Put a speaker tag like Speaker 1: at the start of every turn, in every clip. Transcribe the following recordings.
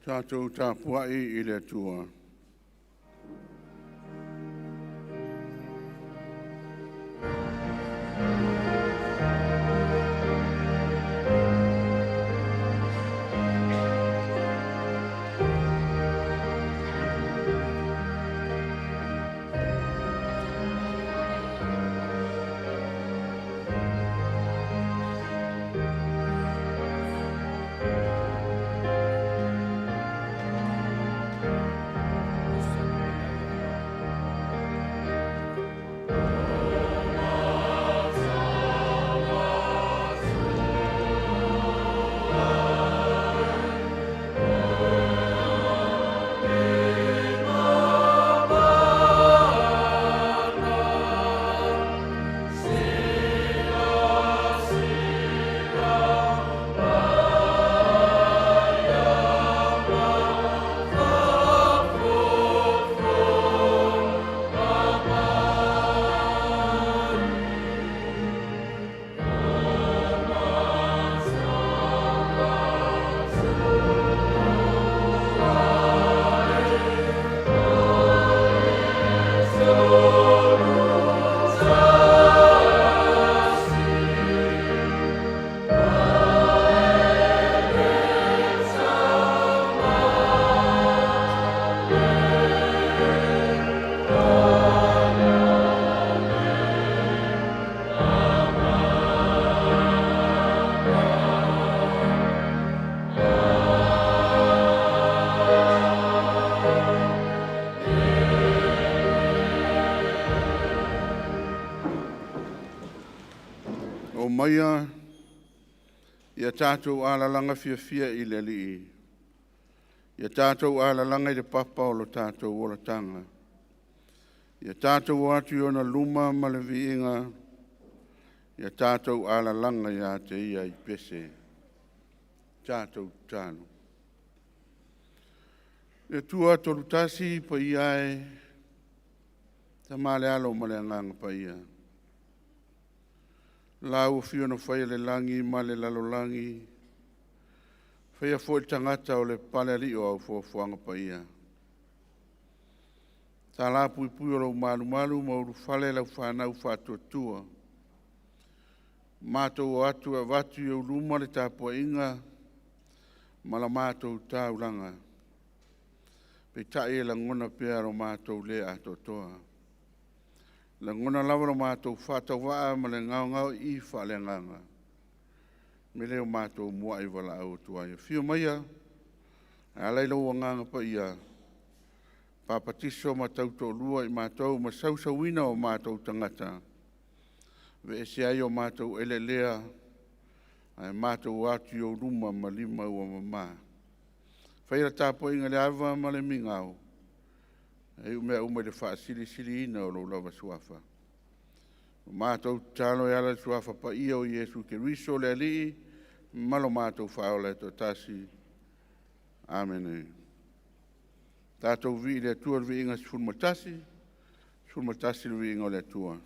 Speaker 1: Tatou tapuai i le Atua. Omaia ia tatou alalaga fiafia i le Alii, ia tatou alalaga i le papa o lo tatou olataga. Ia tatou o atu i ona luma ma le viiga, ia tatou alalaga ia te ia i pese. Tatou tatalo. Le Atua Tolu Tasi, Paia e, Tama le Alo ma le Agaga Paia, Lau Afio na faia le lagi ma le lalolagi, faia foi le tagata o le Palealii o au foafoaga paia. Tala puipui o lou malumalu ma ulufale lau fanau faatuatua. Matou o atu e avatu i ou luma le tapuaiga ma la matou taulaga, peitai e lagona pea lo matou le atoatoa. E lagona lava lo matou faatauvaa ma le gaogaoii faaleagaga. O le mea lea ua matou muai valaau atu ai, afio maia e ala i lou Agaga Paia, papatiso ma tautoalua i matou ma sausuina o matou tagata, aveese ai o matou eleelea ae matou o atu i ou luma ma lima ua mama. Faia le tapuaiga i le ava ma le migao e iu mea uma i le faasilisiliina o lou lava Suafa. O matou tatalo e ala i le Suafa Paia o Iesu Keriso o le Alii ma lo matou Faaola e toatasi. Amene. Tatou vi'i i le Atua i le viiga 11, 11 le viiga o le Atua.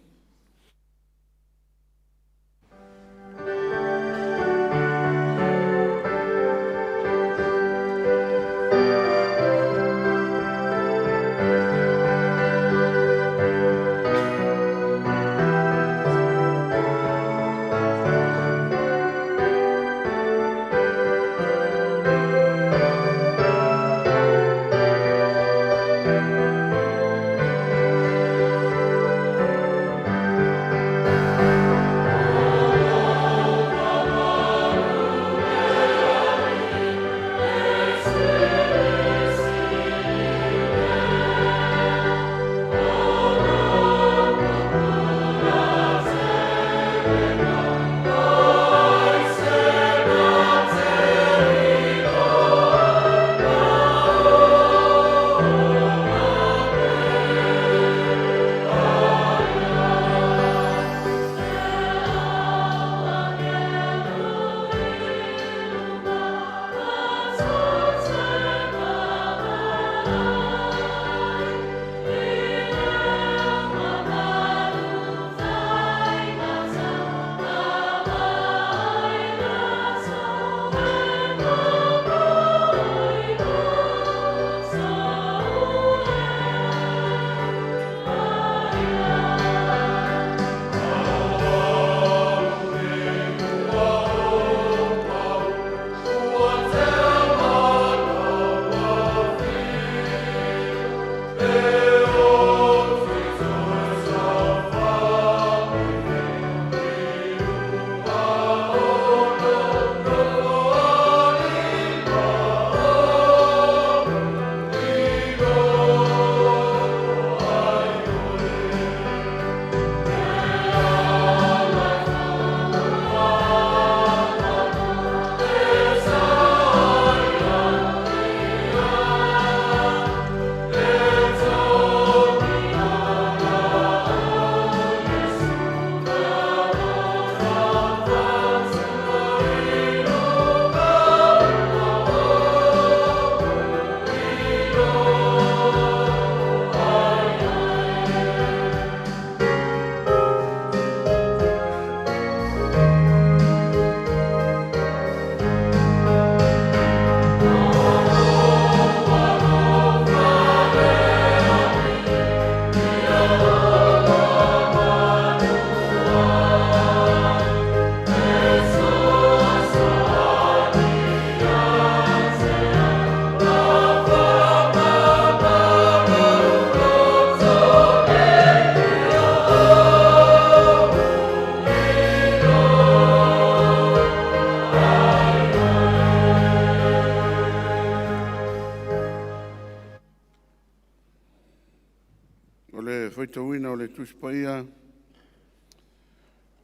Speaker 1: Tusi Paia,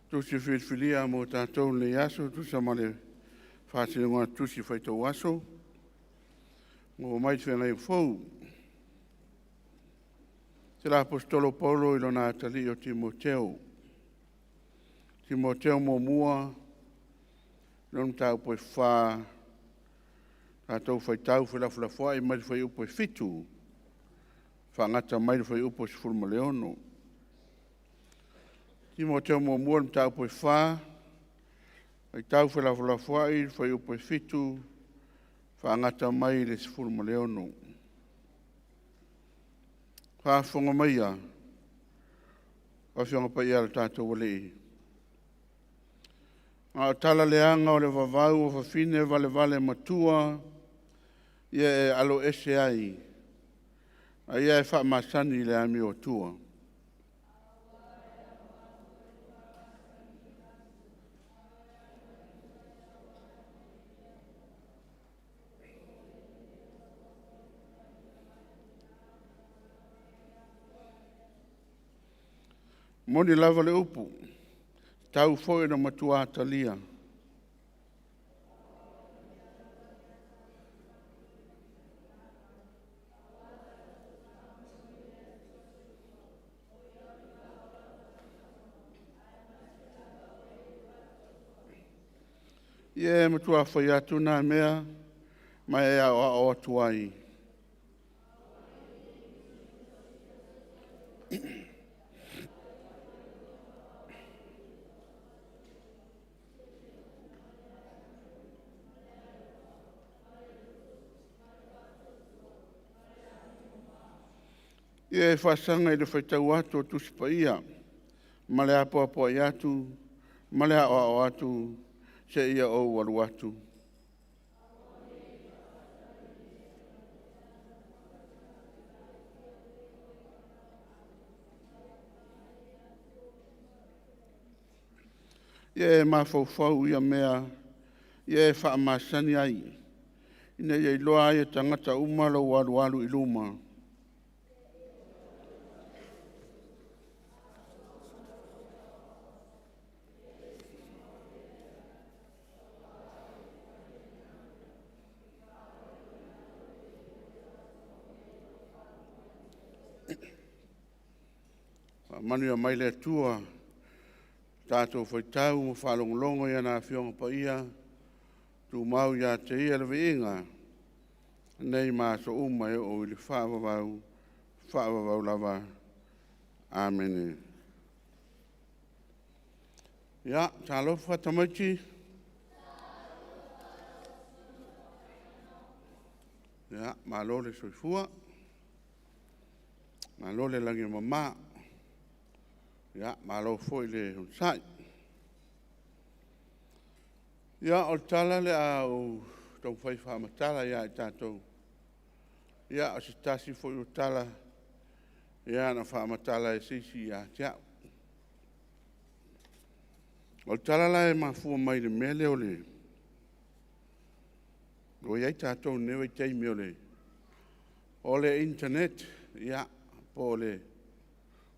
Speaker 1: Tusi filifilia mo tatou i lenei aso, tusa ma le faasinoga Tusi Faitau Aso, ua mai le feagaiga fou. Se le Aposetolo Paulo i lona atalii o Timoteo. Timoteo muamua, lona mataupu e 4, tatou faitau felafolafoai mai le fuaiupu e 7, faagata mai le fuaiupu e 16. Timoteo muamua le mataupu e 4, faitau felafolafoai le fuaiupu e 7, faagata mai le 16. Faafofoga maia, Afioga Paia a lo tatou Alii, a o tala leaga o le vavau o fafine valevale matua, ia e aloese ai, a ia e faamasani i le amiotua. Moni lava le upu, tau foi ona matua talia. Ia e matua fai atu nā mea ma e aoao atu ai. Ia e faasaga i le faitau atu o Tusi Paia ma le apoapoai atu ma le aoao atu seia ou alu atu. Ia e mafaufau ia mea, ia e faamasani ai, ina ia iloa ai e tagata uma lou alualu i luma. Faamanuia mai le Atua, tatou faitau ma faalogologo i ana Afioga Paia, tumau ia te Ia le viiga, nei ma aso uma e oo i le faavavau, faavavau lava. Amene. Ia, talofa tamaiti. Ia, malo le soifua, malo le lagi e mama, ia, malo foi le onosai. Ia, o le tala o le a ou taumafai e faamatala ia i tatou, ia o se tasi foi o tala ia na faamatala e se isi ia te au. O le tala la e mafua mai i le mea lea o le ua i ai tatou i lenei vaitaimi o le internet, ia, po o le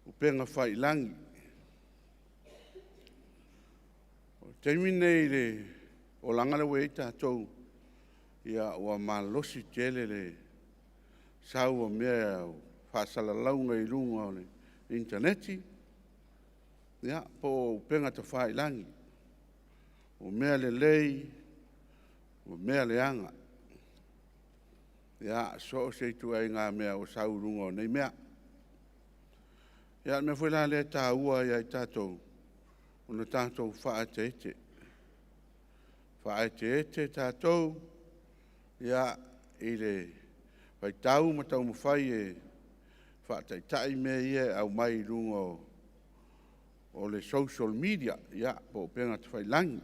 Speaker 1: upega failagi. O le taimi lenei i le olaga lea ua i ai tatou, ia ua malosi tele le sau o mea o faasalalauga i luga o le initaneti, ia, po o upega tafailagi. O mea lelei, o mea leaga. Ia, so o se ituaiga mea ua sau i luga o nei mea. Ia o le mea foi la lea e taua ai ia i tatou ona tatou faaeteete. Faaeteete tatou ia i le faitau ma taumafai e faataitai mea ia e aumai i luga o le social media ia po o upega tafailagi.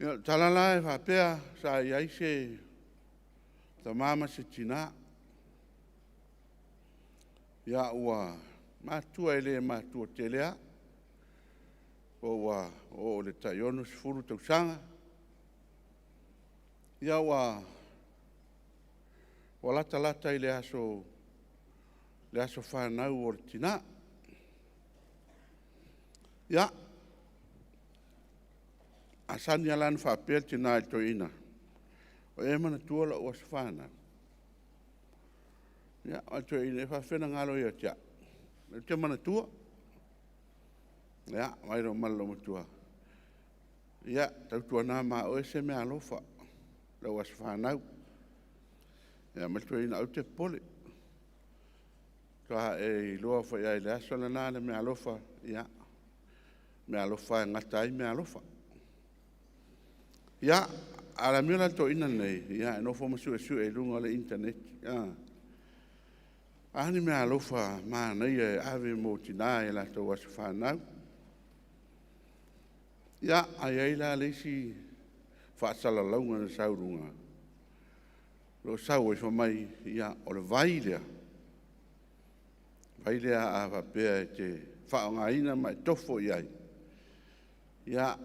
Speaker 1: Ia o le tala la e faapea, sa i ai se tama ma se tina, ia ua matutua e le matua tele lava, po ua oo i le tai 60 tausaga. Ia ua latalata i le aso le aso fanau o le tina. Ia, asani lava la ona faapea le tina i le toeaina, “O e manatua lou aso fanau?” Ia, o le toeaina, “E faapefea ona galo ia te au? O lea ou te manatua.” Ia, vaai loa ma le loomatua, “Ia, tautuana ma oe se meaalofa i lou aso fanau.” Ia fai mai le toeaina, “Aua e te popole, faatoa e iloa foi lava i le aso lena le meaalofa, ia, o le meaalofa lava e gata ai meaalofa.” Ia, a o le amio la a le toeaina lenei, ia e nofo ma suesue i luga o le internet, a a ni meaalofa manaia e ave mo tina i latou aso fanau? Ia, ae i ai la le isi faasalalauga na sau i luga, o lo o sau ai fai mai, o le vai lea, le vai lea a faapea e te faaaogaina ma e tofo i ai, ia,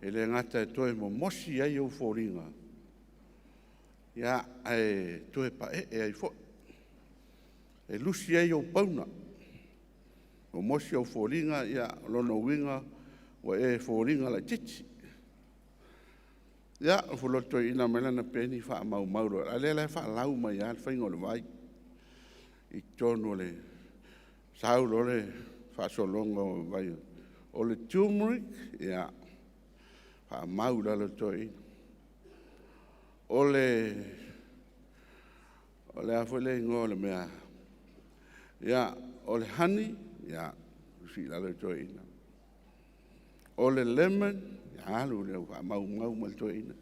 Speaker 1: e le gata e toe momosi ai ou foliga, ae toe paee ai foi. E lusi ai ou pauna, momosi ou foliga, o lona uiga ua e foliga laitiiti. Ia, ofo loa i le toeaina aumai lana peni faamaumau loa, a o lea la e faalau mai lava le faiga o le vai i totonu o le… Sau loa le faasologa o vai, o le turmeric, ia, faamau i lalo e le toeaina. O le a foi le igoa o le mea? Ia, o le honey, ia, tusi i lalo e le toeaina. O le lemon, alu lea ua faamaumau uma e le toeaina.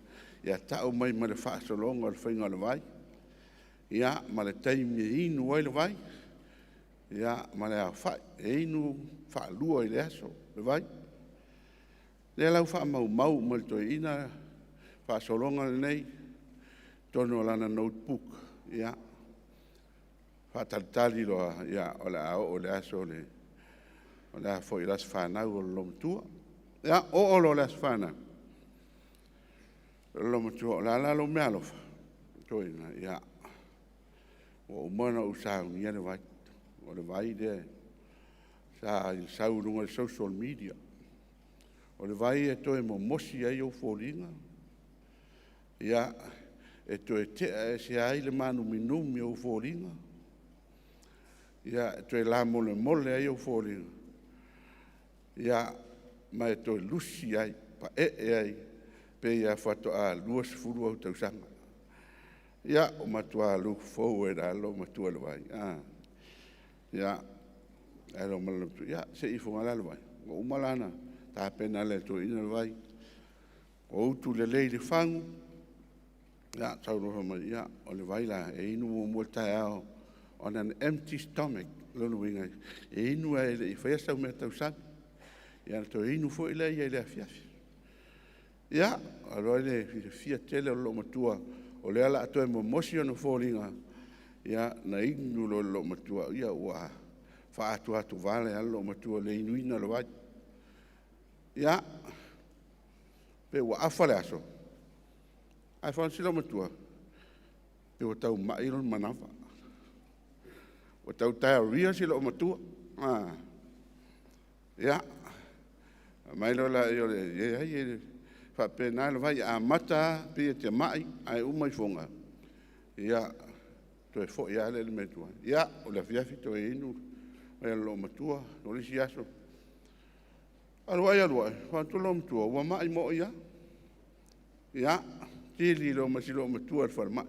Speaker 1: Ia tau mai ma le faasologa o le faiga o le vai, ia ma le taimi e inu ai le vai, ia ma le aofai. E inu faalua i le aso le vai. O lea la ua faamaumau uma e le toeaina faasologa lenei i totonu o lana notebook, ia, faatalitali loa o le a oo i le aso fanau o le loomatua. Ia, oo loa i le aso fanau o le loomatua, “O le a la lau meaalofa?” Toeaina, “Ia, ua uma ona ou saunia le vai, o le vai lea sa sau i luga o le social media. O le vai e toe momosi ai ou foliga, e toe tea ese ai le maanuminumi o ou foliga, e toe lamolemole ai ou foliga, ia, ma e toe lusi ai, paee ai, pei lava faatoa 20 ou tausaga.” Ia, ua matua look forward lava le loomatua i le vai. Ia, fai loa ma le loomatua, “Ia sei ifo la le vai.” Ua uma la ona tapena e le toeaina le vai, ua utu lelei i le fagu, ia sau loa fai mai, “Ia, o le vai la, e inu muamua i le taeao on an empty stomach.” O lona uiga, e inu ae le i faia sau meatausami, ia ona toe inu foi lea i le afiafi. Ia, alu ai le fiafia tele o le loomatua, o lea o le a toe momosi ona foliga. Ia na inu loa e le loomatua, ia ua faaatoato vale lava le loomatua i le inuina o le vai. Ia, pe ua afa le aso, ae fai atu si loomatua, pei ua tau mai lona manava, ua tau diarrhea si loomatua. Ia, fai mai loa lea, e leai e faapena le vai, e amata lava pei e te mai, ae uma ifoga, ia, toe foi lava lea i le mea tuai. Ia, o le afiafi toe inu le loomatua. O le isi aso, alu ai alu ai, vaai atu le loomatua ua mai moi lava. Ia, kili loa ma si loomatua i le falemai.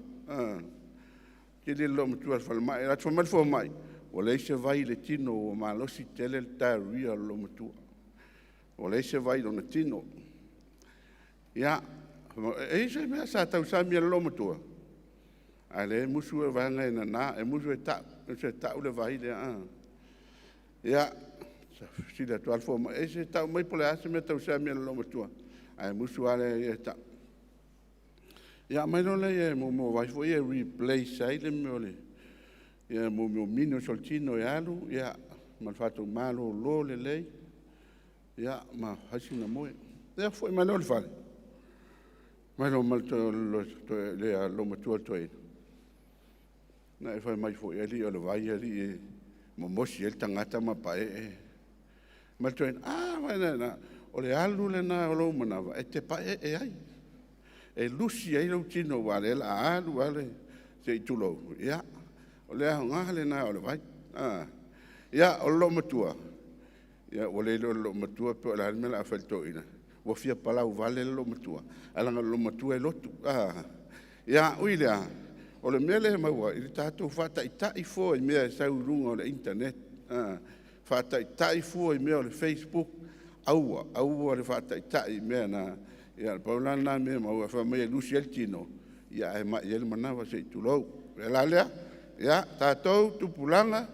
Speaker 1: Kili le loomatua i le falemai, alu atu fai mai le fomai, ua leai se vai i le tino ua malosi tele le diarrhea a le loomatua, ua leai se vai i lona tino. Ia, e i ai se mea sa tausami a le loomatua? A o lea e musu le vaega e nana, e musu e tau le vai lea. Ia, fesili atu lava le fomai, e se i tau mai po o le a se mea tausami a le loomatua? Ae musu lava le ia e tau. Ia aumai loa lea o vai foi ia e replace ai le mea o le minerals o le tino e alu ma le tatou malolo lelei ma fai sina moe. Ia foi mai loa i le fale, fai mai loa le loomatua i le toeaina, Na e fai mai foi, alii o le vai, alii e momosi ai le tagata ma paee. Ma le toeaina, a, vai na, o le alu lena o lou manava e te paee ai. E lusi ai lou tino aua o lea o le a alu lava le, se i tulou, ia, o le aoga lena o le vai. Ia, o le loomatua, ia ua le iloa e le loomatua po o le a le mea o le a fai i le toeaina, ua fia palauvale le loomatua, ae leaga o le loomatua e lotu. Ia, ui i lea, o le mea lea e maua i le tatou faataitai fua i mea e sau i luga o le internet, faataitai fua i mea o le Facebook, aua, aua le faataitai i mea na. Ia na pau la lena mea e maua, fai mai e lusi ai le tino, ae mai ai le manava, se i tulou. O le mea la lea, ia, tatou tupulaga,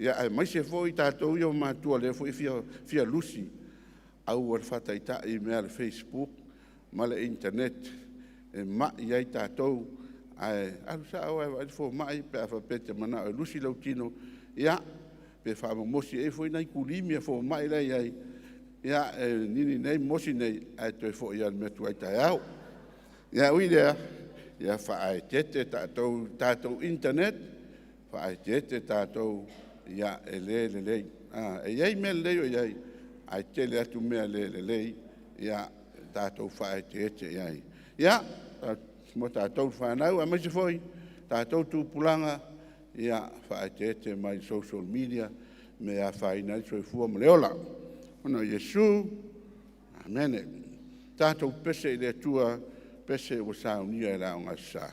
Speaker 1: aemaise foi tatou ia o matua o lea foi e fia lusi, aua le faataitai i mea o le Facebook ma le internet e mai ai tatou, ae alu sao lava e vaai le fomai pe a faapea e te manao e lusi lou tino, ia, pe faamomosi. E i ai foi nai kulimi a fomai la e i ai, ia, e nini nei momosi nei, ae toe foi lava i le mea tuai taeao. Ae ui i lea, ia faaeteete tatou i le tatou internet, faaeteete tatou, e le lelei. E i ai mea lelei o i ai, ae tele atu mea le lelei, ia tatou faaeteete i ai. Ia, mo tatou le fanau aemaise foi tatou tupulaga, ia faaeteete mai le social media, mea e afaina ai le soifua ma le ola. Ona o Iesu, amene. Tatou pese i le Atua, pese ua saunia i le Aoga Aso Sa.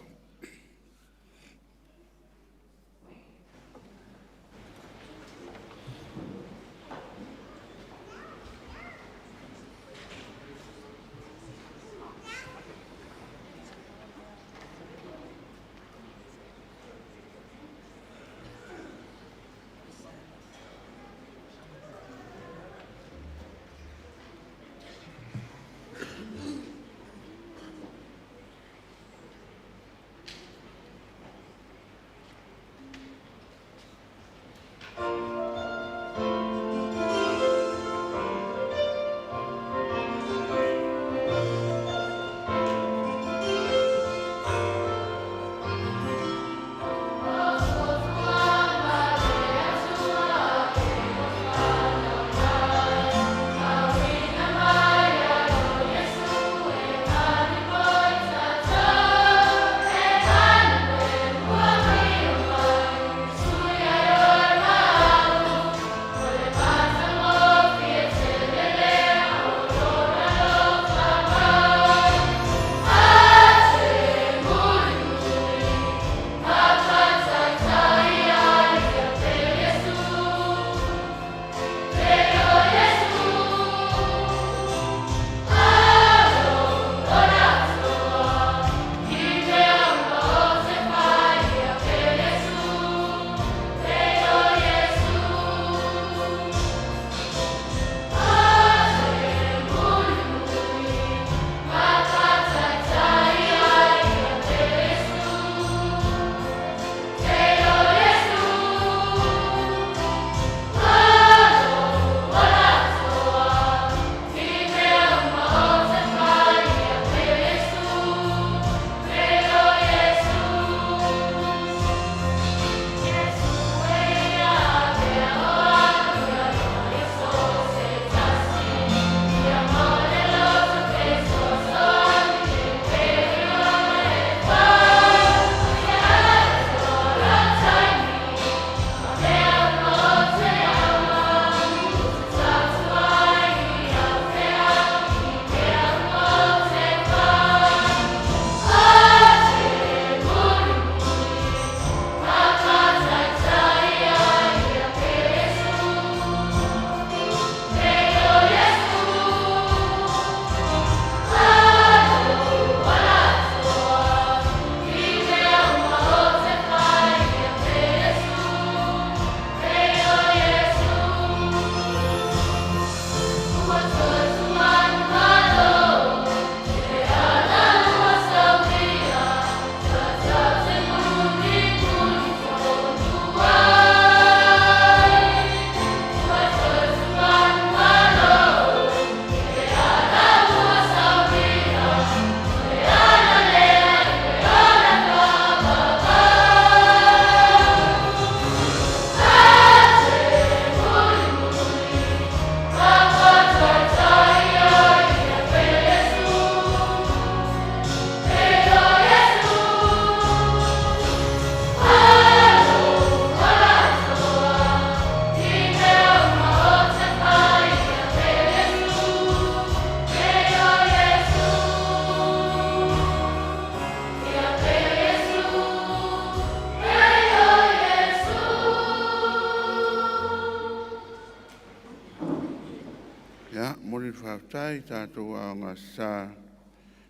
Speaker 1: Ia, momoli le faafetai i tatou Aoga Aso Sa,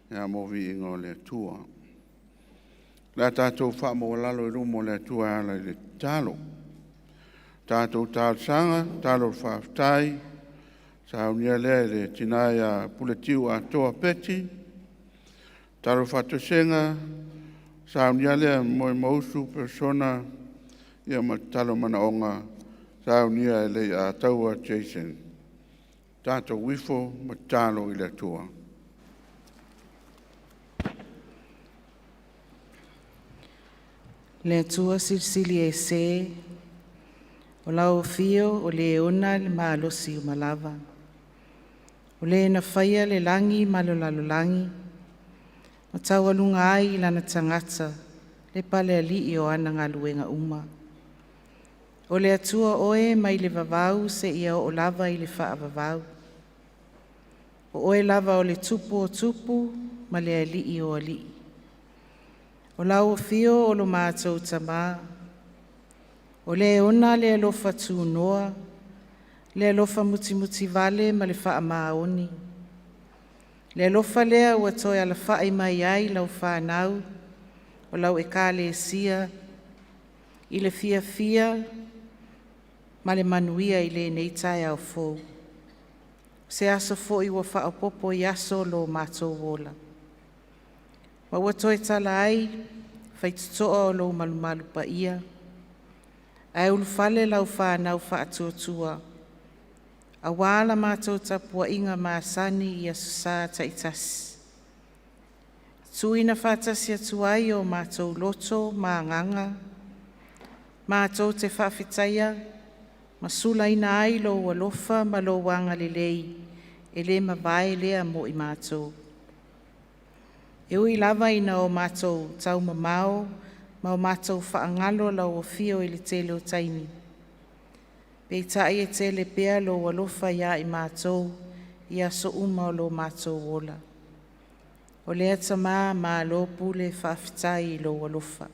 Speaker 1: ia mo le viiga o le Atua. O le a tatou faamaualalo i luma o le Atua e ala i le tatalo. Tatou talosaga, tatalo faafetai, saunia lea e le tina ia Puletiu Atoa Peti. Tatalo faatoesega, saunia lea e Momoemausu Persona, ia ma le tatalo manaoga, saunia e Leiataua Jason. Tatou ifo ma tatalo i le Atua.
Speaker 2: Le Atua Silisili Ese, o lau afio o le ona le malosi uma lava. O le na faia le lagi ma le lalolagi, ma taualuga ai lana tagata, le palealii o ana galuega uma. O le Atua oe mai le vavau seia oo lava i le faavavau. O oe lava o le Tupu o tupu ma le Alii o alii. O lau afio o lo matou Tama, o le ona le alofa tunoa, le alofa mutimutivale ma le faamaoni. Le alofa lea ua toe alafai mai ai lau fanau, o lau Ekalesia, i le fiafia ma le manuia i lenei taeao fou. Se aso foi ua faaopoopo i aso o lo matou ola. Ma ua toe tala ai faitotoa o lou malumalu paia, ae ulufale lau fanau faatuatua, aua la matou tapuaiga masani i Aso Sa taitasi. Tuuina faatasi atu ai o matou loto ma agaga, matou te faafetaia ma sulaina ai lou alofa ma lou agalelei, e le mavae lea mo i matou. E ui lava ina o matou taumamao ma o matou faagalo lau afio i le tele o taimi, peitai e tele pea lou alofa ia i matou i aso uma o lo matou ola. O lea Tamā malo pule faafetai i lou alofa.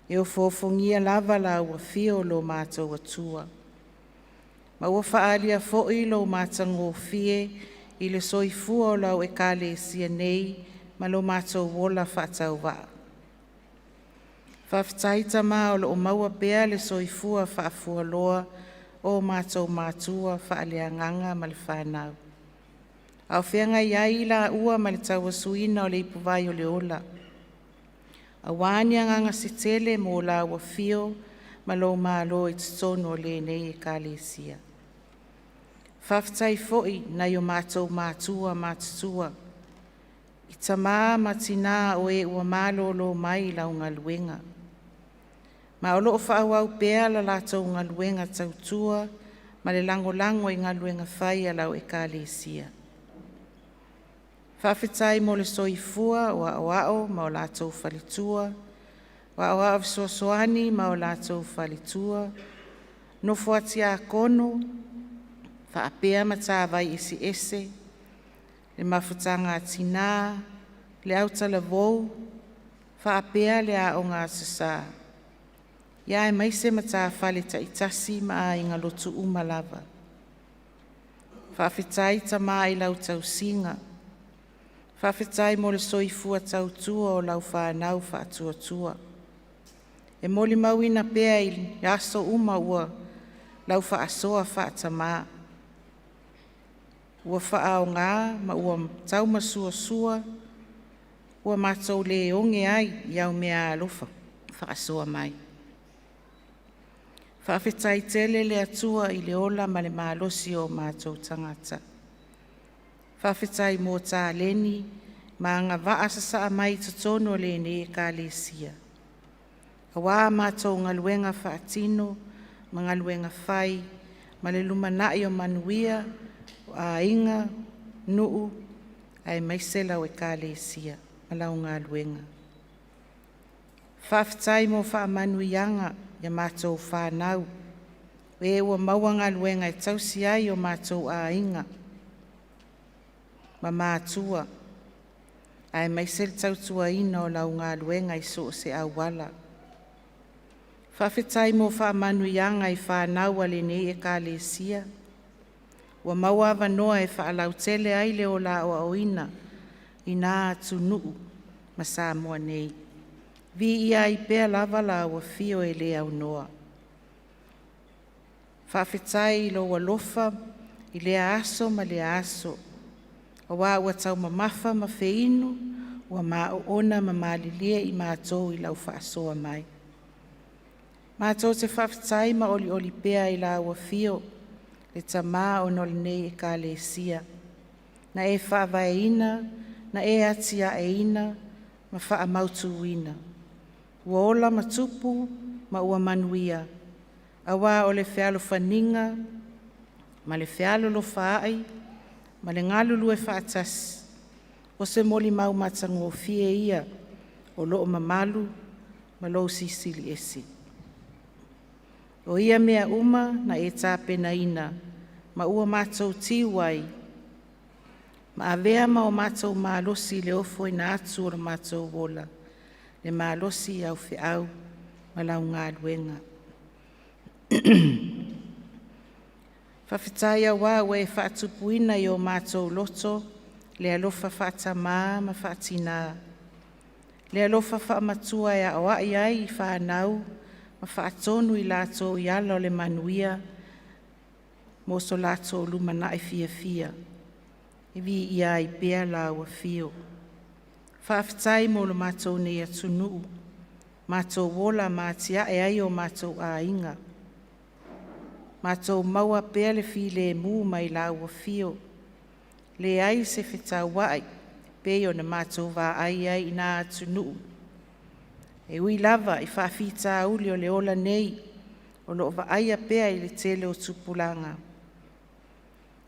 Speaker 2: E ofoofogia lava lau afio o lo matou Atua, ma ua faaalia foi lou matagofie i le soifua o lau Ekalesia nei ma lo matou ola faatauvaa. Faafetai Tamā o lo o maua pea le soifua faafualoa o matou matua faaleagaga ma le fanau. A o feagai ai i laua ma le tauasuina o le ipuvai o le ola, aua ni agaga se tele mo lau afio ma lou malo i totonu o lenei Ekalesia. Faafetai foi nai o matou matua matutua, i tama ma tina o e ua malolo mai i lau galuega, ma o lo o faaauau pea la latou galuega tautua ma le lagolago i galuega fai a lau Ekalesia. Faafetai mo le soifua o aoao ma o latou faletua, o aoao fesoasoani ma o latou faletua, nofo a tiakono faapea matavai eseese, le mafutaga a tina, le autalavou, faapea le aoga Aso Sa, aemaise matafale taitasi ma aiga lotu uma lava. Faafetai Tamā i lau tausiga, faafetai mo le soifua tautua o lau fanau faatuatua. E molimauina pea i aso uma ua lau faasoa faatamā, ua faaaoga ma ua taumasuasua, ua matou le oge ai i au meaalofa faasoa mai. Faafetai tele le Atua i le ola ma le malosi o matou tagata. Faafetai mo taleni ma agavaa sasaa mai i totonu o lenei Ekalesia, aua matou galuega faatino ma galuega fai ma le lumanai o manuia o aiga, nuu aemaise lau Ekalesia ma lau galuega. Faafetai mo faamanuiaga ia matou fanau, e ua maua galuega e tausi ai o matou aiga ma matua, aemaise le tautuaina o lau galuega i so o se auala. Faafetai mo faamanuiaga i fanau a lenei Ekalesia, Ua maua avanoa e faalautele ai le ola aoaoina i na atunuu ma Samoa nei. Viia ai pea lava lau Afio e le aunoa. Faafetai i lou alofa i lea aso ma lea aso, aua ua taumamafa ma feinu, ua ma oona ma malilie i matou i lau faasoa mai. Matou te faafetai ma olioli pea i lau Afio le Tama ona o lenei Ekalesia, na e faavaeina, na e atiaeina ma faamautuina. Ua ola ma tupu ma ua manuia, aua o le fealofaniga ma le fealolofaai ma le galulue faatasi, o se molimau matagofie ia o loo mamalu ma lou Silisili Ese. O ia mea uma na e tapenaina ma ua matou tiu ai ma avea ma o matou malosi i le ofoina atu o le matou ola, le malosi au feau ma lau galuega. Faafetai aua ua e faatupuina i o matou loto le alofa faatamā ma faatinā, le alofa faamatua e aoai ai i fanau ma faatonu i latou i ala o le manuia mo so latou lumanai fiafia. E viia ai pea lau Afio. Faafetai mo lo matou nei atunuu, matou ola ma atiae ai o matou aiga. Matou maua pea le filemu mai lau Afio, leai se fetauai pei ona matou vaai ai i na atunuu. E ui lava i faafitauli o le ola nei o lo o vaaia pea i le tele o tupulaga,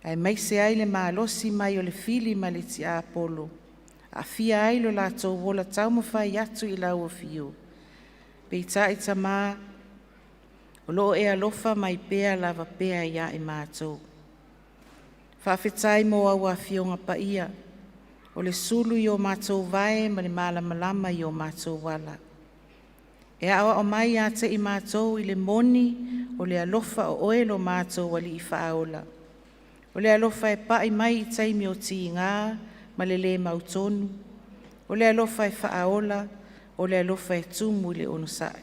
Speaker 2: aemaise ai le malosi mai o le fili ma le tiapolo, aafia ai lo latou ola taumafai atu i lau Afio. Peitai Tama, o lo o e alofa mai pea lava pea ia i matou. Faafetai mo au Afioga Paia, o le sulu i o matou vae ma le malamalama i o matou ala. E aoao mai ia te i matou i le moni o le alofa o oe lo matou Alii Faaola. O le alofa e pai mai i taimi o tiga ma le le mautonu, o le alofa e faaola, o le alofa e tumu i le onosai.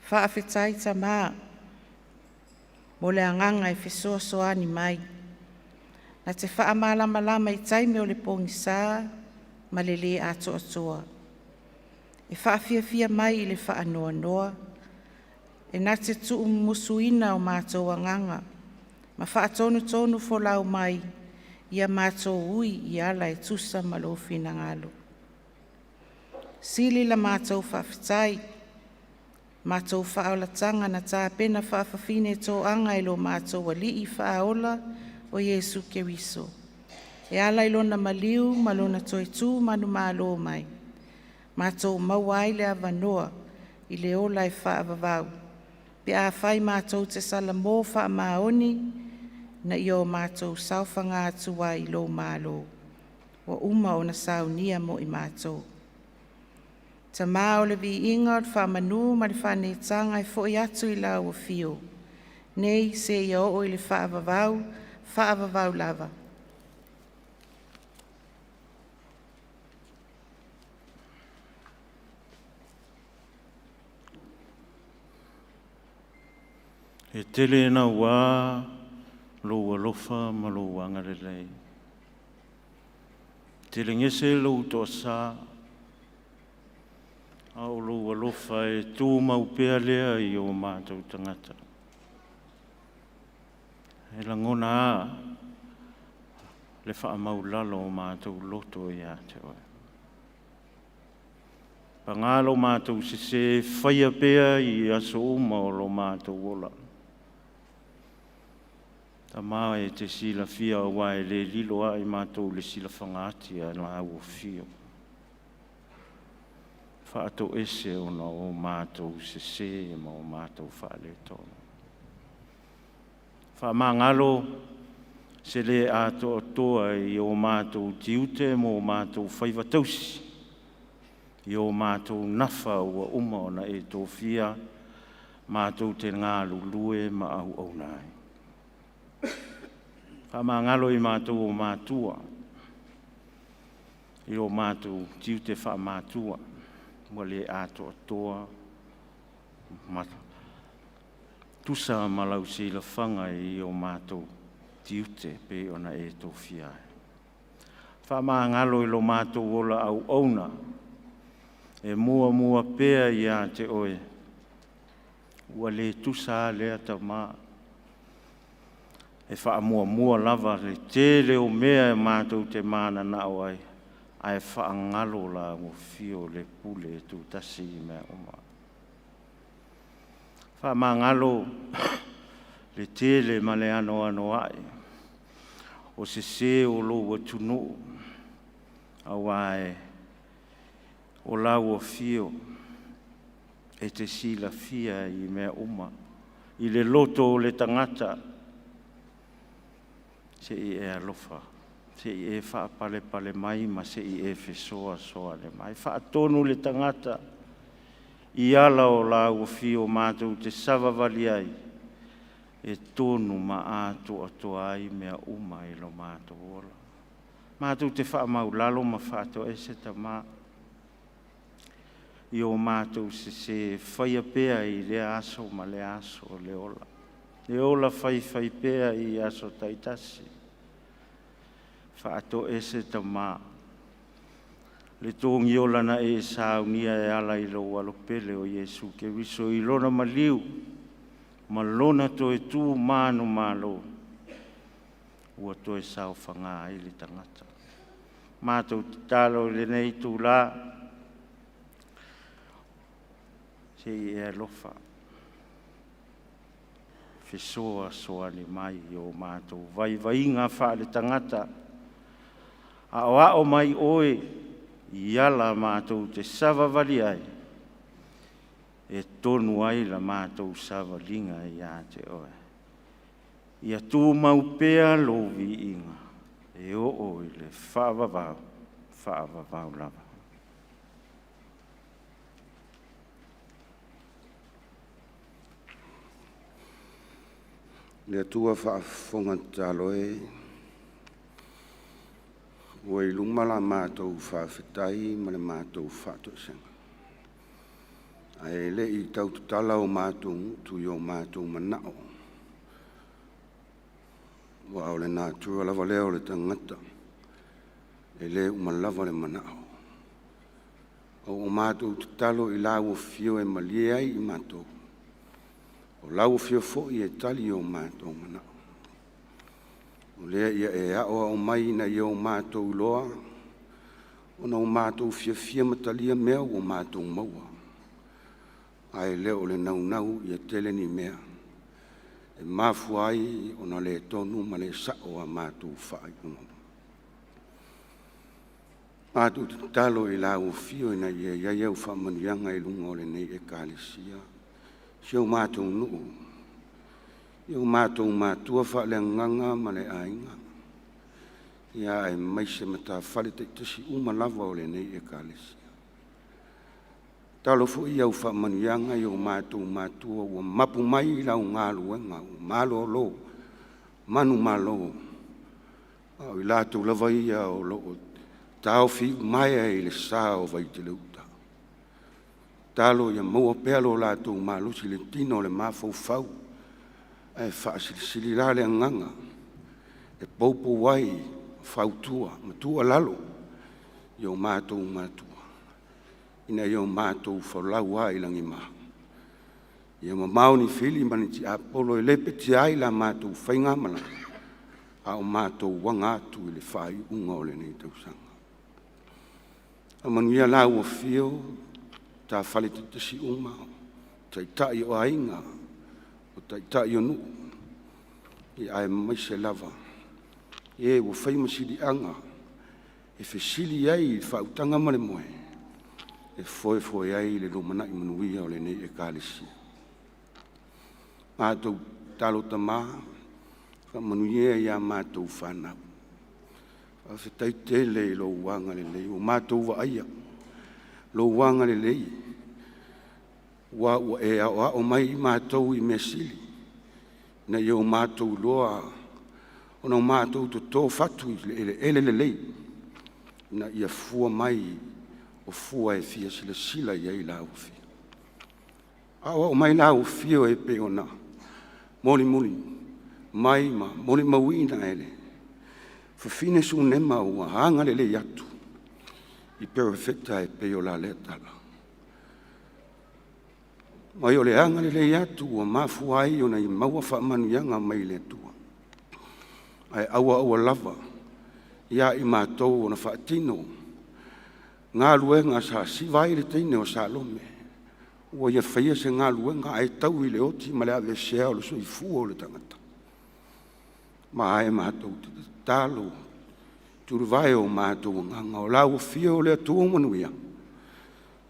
Speaker 2: Faafetai Tama mo le agaga e fesoasoani mai, na te faamalamalama i taimi o le pogisa ma le le atoatoa, e faafiafia mai i le faanoanoa, e na te tuumumusuina o matou agaga ma faatonutonu folau mai ia matou ui i ala e tusa ma lou finagalo. Sili la matou faafetai, matou faaolataga na tapena faafafine toaga e lo matou Alii Faaola o Iesu Keriso, e ala i lona maliu ma lona toe tu manumalo mai, matou maua ai le avanoa i le ola e faavavau, pe afai matou te salamo faamaoni ina ia o matou saofaga atu ai i lou Malo, ua uma ona saunia mo i matou. Tama o le viiga o le faamanu ma le faaneetaga e foi atu i lau Afio, nei seia oo i le faavavau, faavavau lava.
Speaker 3: E tele naua lou alofa ma lou agalelei, telegese lou toasa, a o lou alofa e tumau pea lea i o matou tagata. E lagona lava le faamaualalo o matou loto ia te oe. Paga lo matou sese, faia pea i aso uma o lo matou ola. Tama e te silafia aua e le lilo lava i matou i le silafaga ati a lau afio. Faatoese ona o matou sese ma o matou faaletonu. Faamagalo se le atoatoa i o matou tiute ma o matou faiva tausi, i o matou nafa ua uma ona e tofia. Matou te galulue ma auauna ai. Faamagalo i matou o matua i o matou tiute faamatua ua le atoatoa ma tusa ma lau silafaga i o matou tiute e pei ona e tofia ai. Faamagalo i lo matou ola auauna e muamua pea ia te Oe, ua le tusa a lea Tama, e faamuamua lava le tele o mea matou te mananao ai, ae faagalo lau afio i le pule tutasi i mea uma. Faamagalo le tele ma le anoanoai o sese o lou atunuu, aua o lau afio e te silafia i mea uma i le loto o le tagata. Se i e alofa, se i e faapalepale mai ma se i e fesoasoani mai. Faatonu le tagata i ala o lau afio matou te savavali ai, e tonu ma atoatoa ai mea uma i lo matou ola. Matou te faamaualalo ma faatoese Tama i o matou sese e faia pea i lea aso ma lea aso o le ola, le ola faifaipea i aso taitasi. Faatoese Tama le togiola na e saunia e ala i lou Alopele o Iesu Keriso i Lona maliu ma Lona toe tu manumalo ua toe saofaga ai le tagata. Matou tatalo i lenei itula, se i e alofa fesoasoani mai i o matou vaivaiga faaletagata, aoao mai Oe i ala matou te savavali ai, e tonu ai la matou savaliga ia te Oe. Ia tumau pea lou viiga e oo i le faavavau, faavavau lava.
Speaker 4: Le Atua faafofoga tatalo e, ua i luma la matou faafetai ma le matou faatoesega, ae le i tautatala o matou gutu i o matou manao, aua o le natura lava lea o le tagata, e le uma lava le manao. A ua matou tatalo i lau Afio e malie ai i matou, o lau Afio foi e tali o matou manao. O lea ia e aoao mai ina ia o matou iloa ona o matou fiafia ma talia mea ua matou maua, ae le o le naunau ia tele ni mea e mafua ai ona le tonu ma le sa'o a matou faaiuga. Matou te tatalo i lau Afio ina ia i ai au faamanuiaga i luga o lenei Ekalesia, si o matou nuu, i o matou matua faaleagaga ma le aiga, aemaise matafale taitasi uma lava o lenei Ekalesia. Tatalo foi i au faamanuiaga i o matou matua ua mapu mai i lau galuega ua malolo manumalo, a o i latou lava ia o lo o taofi iumaea i le sa o Vaitele-uta. Tatalo ia maua pea lo latou malosi i le tino i le mafaufau ae faasilisili la le agaga e poupou ai ma fautua ma tuualalo i o matou matua ina ia matou folau lava i lagima. Ia mamao ni fili ma ni tiapolo e lepetia ai la matou faigamalaga a o matou aga atu i le faaiuga o lenei tausaga. Faamanuia lau Afio i matafale taitasi uma, taitai o aiga, o taitai o nuu, aemaise lava e ua fai ma siliaga e fesili ai i le faautaga ma le moe e foefoe ai le lumanai manuia o lenei Ekalesia. Matou tatalo Tama, faamanuia ia matou fanau. Faafetai tele i lou agalelei ua matou vaaia lou agalelei. Ua ua e aoao mai i matou i mea sili, ina ia o matou iloa ona o matou toto fatu i le eleele lelei, ina ia fua mai o fua e fia silasila i ai lau Afioga. Aoao mai lau Afioga e pei ona molimoli mai ma molimauina e le afafine Sunema ua agalelei atu i perofeta e pei o la lea tala. Mai o le agalelei atu ua mafua ai ona ia maua faamanuiaga mai le Atua. Ae aua aua lava ia i matou ona faatino galuega sa siva ai le teine o Salome, ua ia faia se galuega ae taui i le oti ma le aveesea o le soifua o le tagata. Ma e matou te tatalo i tulivae o matou agaga, o lau Afio o le Atua manuia,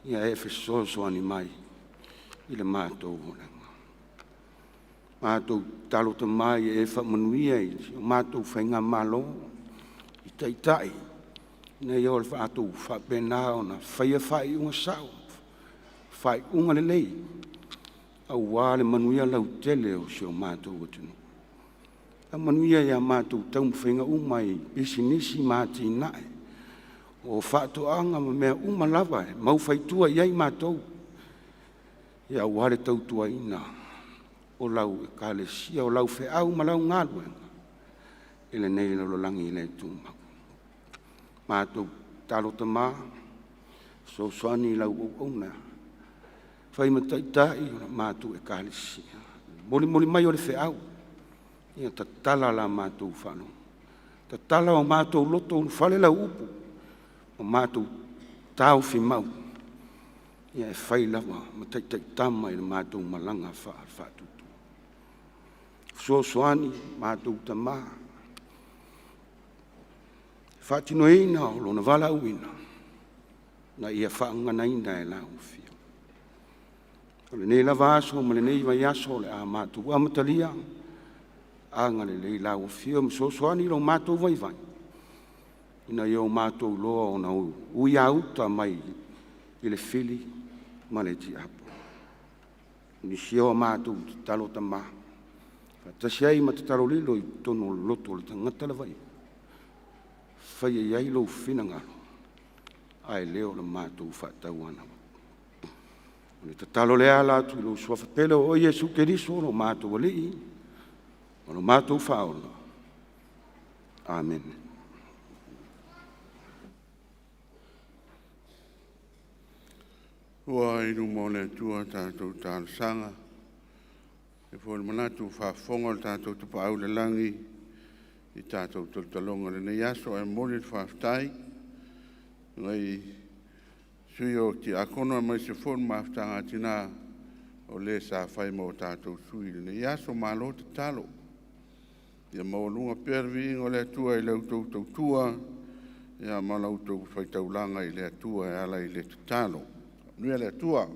Speaker 4: ia e fesoasoani mai i le matou olaga. Matou tatalo Tama ia e faamanuia i si o matou faigamalo i Taitai ina ia o faapena ona faia faaiuga sao, faaiuga lelei aua le manuia lautele o si o matou atunuu. Faamanuia ia matou taumafaiga uma i pisinisi ma atinae, o faatoaga ma mea uma lava e mau faitua i ai matou aua le tautuaina o lau Ekalesia, o lau feau ma lau galuega i lenei lalolagi le tumau. Matou tatalo Tama, fesoasoani i lau auauna e fai ma taitai o le matou Ekalesia i le molimoli mai o le feau, ia tatala la matou faalogo, tatala o matou loto, ulufale lau upu ma matou taofi mau e fai lava ma taitaitama i le matou malaga faale-faatuatua. Fesoasoani i matou tama i le faatinoina o lona valaauina ina ia faagaganaina e lau Afioga. O lenei lava aso ma lenei vaiaso o le a matou amatalia, agalelei lau Afioga ma fesoasoani i lo matou vaivai ina ia matou iloa ona ui a uta mai i le fili ma le tiapo. Nisi o a matou tatalo Tama, faatasi ai ma tatalo lilo i totonu o le loto o le tagata lava ia, faia i ai lou finagalo ae le o le matou faatauanau. O le tatalo lea e ala atu i lou Suafa pele o oe o Iesu Keriso o lo matou Alii ma lo matou Faaola. Amene.
Speaker 1: Ua i luma o le Atua tatou talosaga, e i ai foi le manatu ua faafofoga le tatou Tapaau i le Lagi i tatou talotaloga i lenei aso. Ae momoli le faafetai i sui o Tiakono aemaise foi o le Mafutaga a Tina o le sa fai ma o tatou sui i lenei aso. Malo tatalo. Ia maualuga pea le viiga o le Atua i la outou tautua ma la outou faitaulaga i le Atua e ala i le tatalo. Faamanuia le Atua.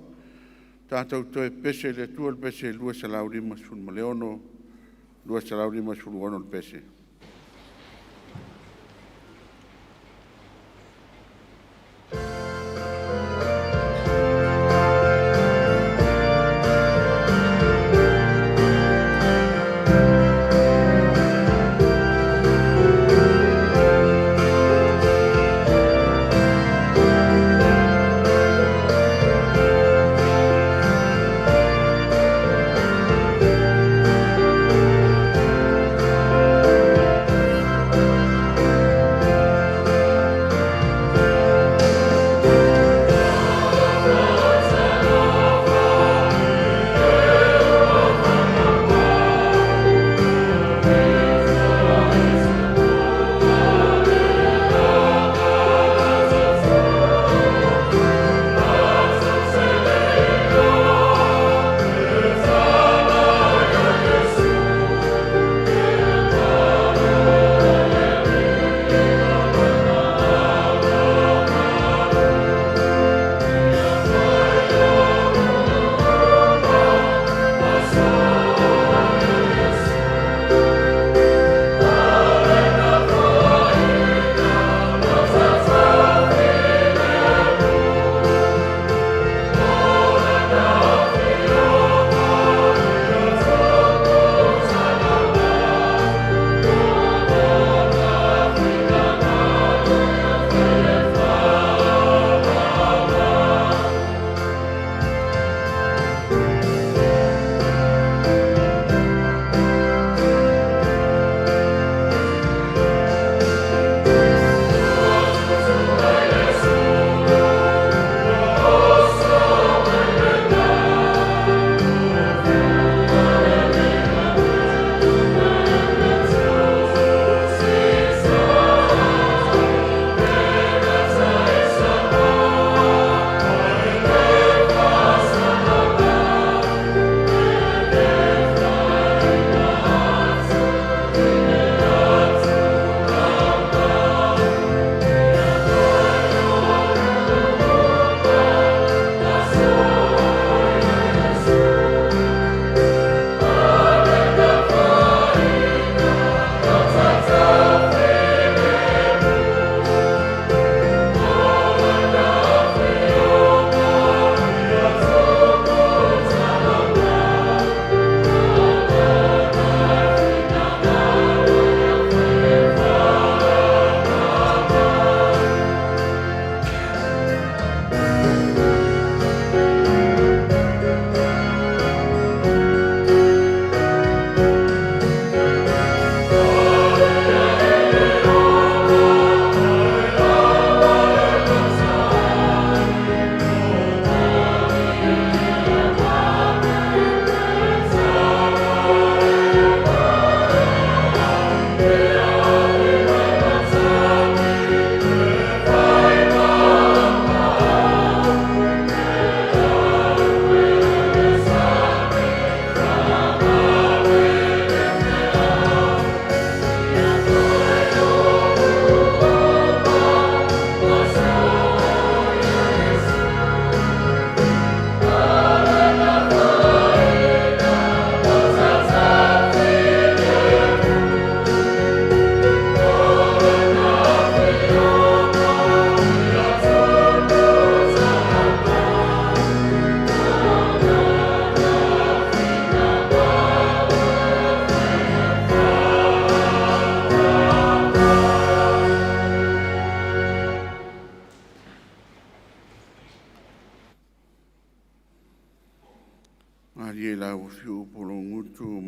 Speaker 1: Tatou toe pepese i le Atua i le pese 256, 256 le pese.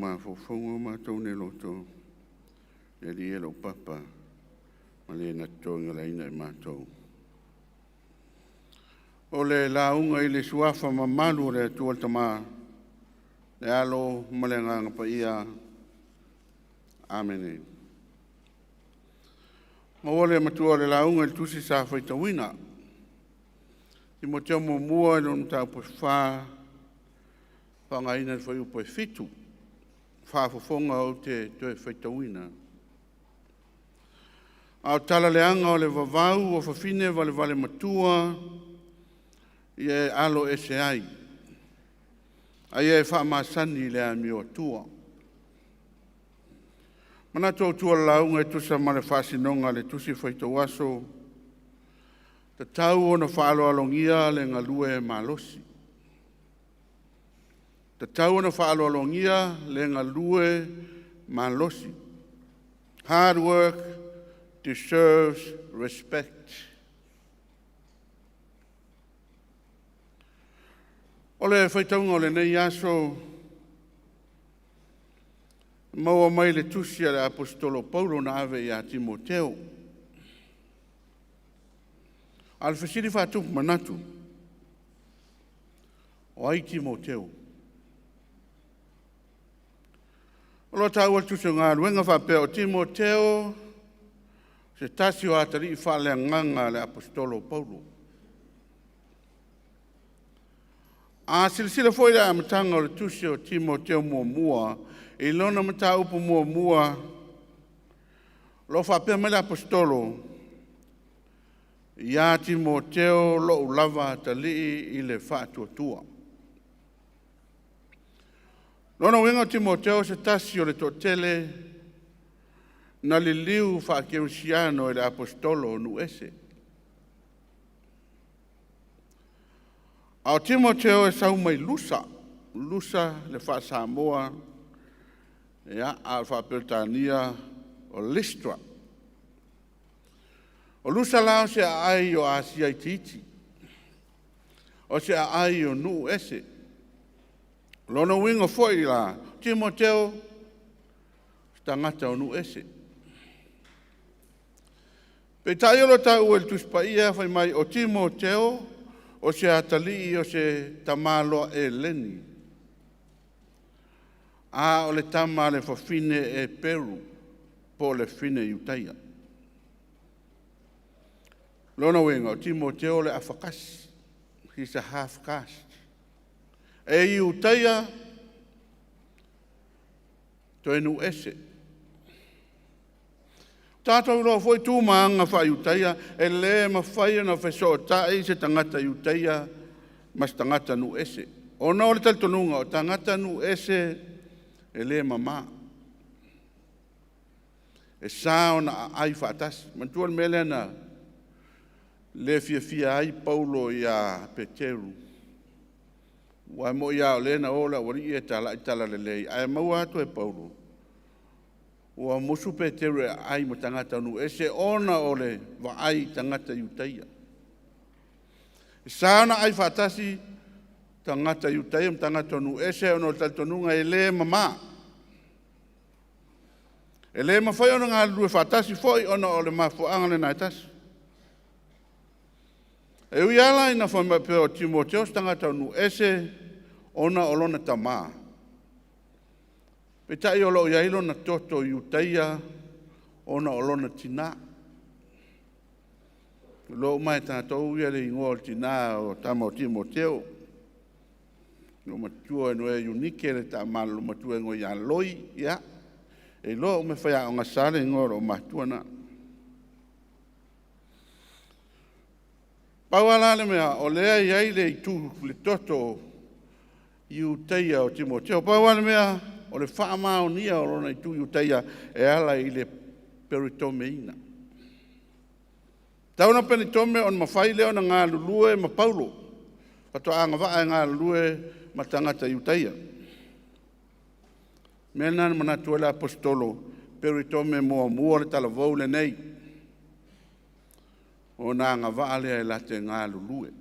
Speaker 1: mafaufauga o matou nei loto, le Alii e lou papa, ma le na totogilaina i matou. O le lauga i le suafa mamalu o le Atua le Tama, le Alo ma le Agaga Paia. Amene. Maua le matua o le lauga i le tusi sa faitauina. Timoteo muamua i lona mataupu e 4, faaaogaina le fuaiupu e 7, faafofoga ou te toe faitauina. A o tala leaga o le vavau o fafine valevale matua, ia e alo ese ai, a ia e faamasani i le amio atua. Manatu autu o le lauga e tusa ma le faasinoga a le tusi faitau aso, tatau ona faaaloalogia le galue malosi. Tatau ona faaaloalogia le galue malosi. Hard work deserves respect. O le faitauga o lenei aso, maua mai le tusi a le Aposetolo Paulo na ave ia Timoteo. A o le fesili faatupu manatu, o ai Timoteo? O lo o taua i le tusi o galuega faapea o Timoteo se tasi o atalii faaleagaga a le Aposetolo o Paulo. A silasila foi i le amataga o le tusi o Timoteo muamua, i lona mataupu muamua, o lo o faapea mai le Aposetolo, ia Timoteo lou lava atalii i le faatuatua. Lona uiga o Timoteo o se tasi o le toatele na liliu faakerisiano e le Aposetolo o nuu ese. A o Timoteo e sau mai Lusa, Lusa le faa-Samoa, ia, a o le faa-Peretania o Lystra. O Lusa la o se aai o Asia itiiti, o se aai o nuu ese. O lona uiga foi la, Timoteo, o se tagata o nuu ese. Peitai o lo o taua i le Tusi Paia fai mai o Timoteo o se atalii o se tamaloa Eleni, a o le tama a le fafine Eperu po o le fafine Iutaia. Lona uiga o Timoteo o le afakasi, he's a half caste. E Iutaia toe nuu ese. Tatou iloa foi tu ma aga faa-Iutaia, e le mafai ona fesootai se tagata Iutaia ma se tagata nuu ese. Ona o le talitonuga o tagata nuu ese e le mama. E sa ona aai faatasi. Manatua le mea lea na le fiafia ai Paulo ia Peteru. Ua moi lava o lea na o le aualii e talai talalelei, ae maua atu e Paulo, ua musu Peteru e aai ma tagata nuu ese ona o le vaai i tagata Iutaia. E sa ona aai faatasi tagata Iutaia ma tagata nuu ese ona o le talitonuga e le mama. E le mafai ona galulue faatasi foi ona o le mafuaaga lena e tasi. E ui lava la ina fai mai pea o Timoteo se tagata nuu ese ona o lona tamā, peitai o lo o i ai lona toto Iutaia ona o lona tinā. O lo o uma e tatou ia le igoa o le tinā o tama o Timoteo. Lo matua no e Eunike le tamalolo matua ngo ia Loi, ia. E iloa uma e faiaoga sa le igoa o lo o matua na. Pau lava le mea, o lea e i ai le itu le toto Iutaia o Timoteo. Pau lava le mea, o le faamaonia o lona itu Iutaia e ala i le peritomeina. Tau na peritome ona mafai lea ona galulue ma Paulo. Faatoa agavaa e galulue ma tagata Iutaia. Mea lena na manatu ai le Aposetolo, peritome muamua le talavou lenei, ona agavaa lea e latou te galulue.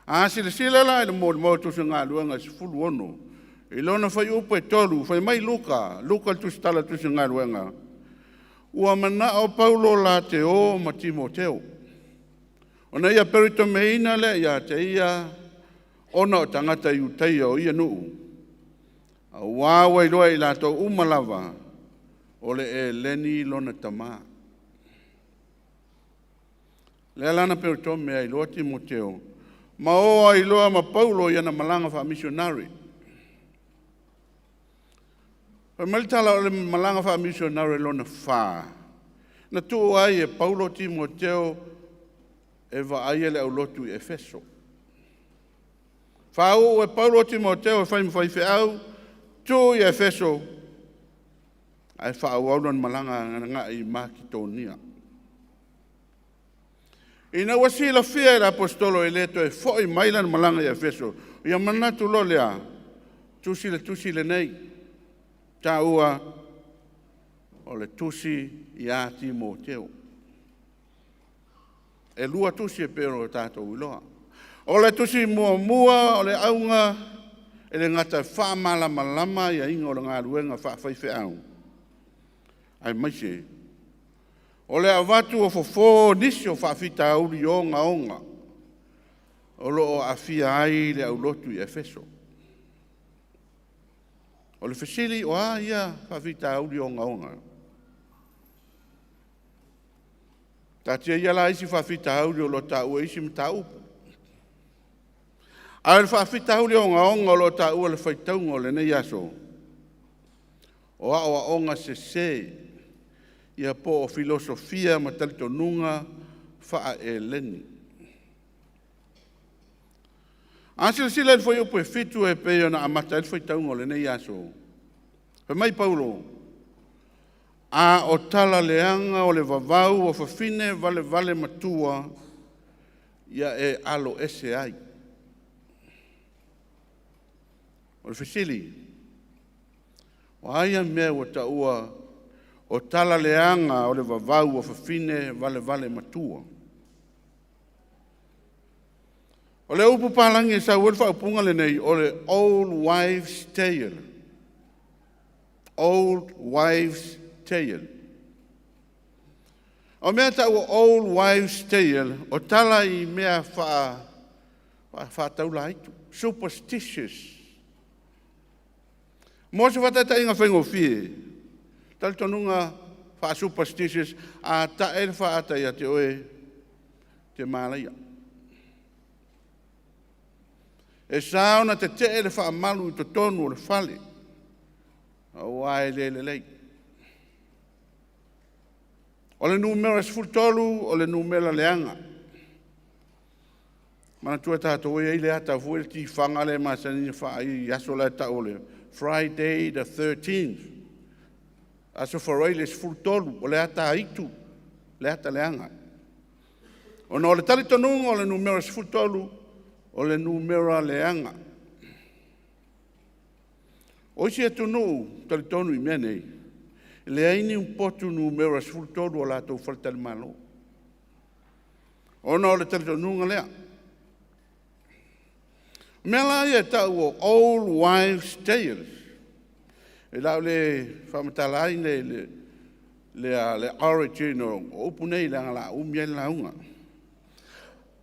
Speaker 1: A silasila la i le molimau a le Tusi o Galuega 16, I lona fuaiupu e 3, fai mai Luka, Luka le tusitala tusi galuega, ua manao Paulo la te o ma Timoteo. Ona ia peritomeina lea ia te ia ona o tagata Iutaia o ia nuu. Auā ua iloa i latou uma lava o le Eleni lona tamā. Lea lana peritome ai loa Timoteo, ma o ai loa ma Paulo i ana malaga faamisionare. Fai mai le tala o le malaga faamisionare lona 4, na tuu ai e Paulo Timoteo e vaaia le aulotu i Efeso. Faauu e Paulo Timoteo e fai ma faifeau, tuu i Efeso, ae faaauau lana malaga agai i Maketonia. Ina ua silafia e le aposetolo e le toe foi mai lana malaga i Efeso, ia manatu loa lea, tusi le tusi lenei, taua o le tusi ia Timoteo. E 2 tusi e pei ona tatou iloa. O le tusi muamua o le auga e le gata e faamalamalama aiaiga o le galuega faafaifeau, aemaise o le avatu o fofo o nisi o faafitauli ogaoga o lo o aafia ai le aulotu i Efeso. O le fesili, o a ia faafitauli ogaoga? Taatia ia la isi faafitauli o lo o taua i isi mataupu. A o le faafitauli ogaoga o lo o taua i le faitauga o lenei aso, o aoaoga sese, ia po o filosofia ma talitonuga faa-Eleni. A silasila i le fuaiupu e 7 e pei ona amata ai le faitauga o lenei aso, fai mai Paulo, a o tala leaga o le vavau o fafine valevale matua, ia e alo ese ai. O le fesili, o a ia mea ua taua o tala leaga o le vavau o fafine valevale matua? O le upu palagi e sau ai le faaupuga lenei, o le old wives' tale. Old wives' tale. O mea taua old wives' tale, o tala i mea faataulaitu, superstitious. Mo se faataitaiga faigofie, talitonuga faa-superstitious, a tae le faata ia te oe, e te malaia. E sa ona tetee le faamalu i totonu o le fale, aua e le lelei. O le numera 13 o le numera leaga. Manatua tatou e i ai le ata foi le tifaga lea e masani ona faaai i aso la e tau o le Friday the 13th. Aso Faraile le 13, o le ata aitu, le ata leaga. Ona o le talitonuga o le numera 13, o le numera leaga. O isi atunuu talitonu i mea nei, e leai ni potu numera 13 o latou faletalimalo. Ona o le talitonuga lea. O mea la ia e tau o old wives' tales. E le o le faamatala ai le origin o upu nei, leaga o le a umi ai le lauga.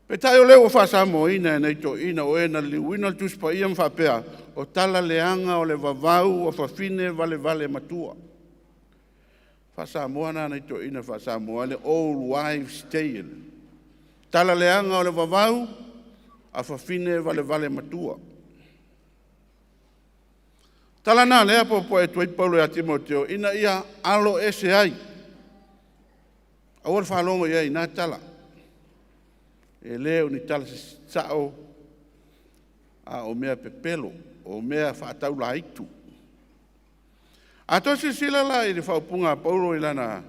Speaker 1: Peitai o lea ua faasamoaina e nai toeaiina o e na liliuina le Tusi Paia ma faapea, o tala leaga o le vavau o fafine valevale matua. Faasamoa na nai toeaiina faasamoa le old wives' tale. Tala leaga o le vavau a fafine valevale matua. Tala na lea popoe atu ai Paulo ia Timoteo ina ia alo ese ai. Aua le faalogo i ai i na tala. E le o ni tala sao, a o mea pepelo, o mea faataulaitu. A toe silasila la i le faaupuga a Paulo i lana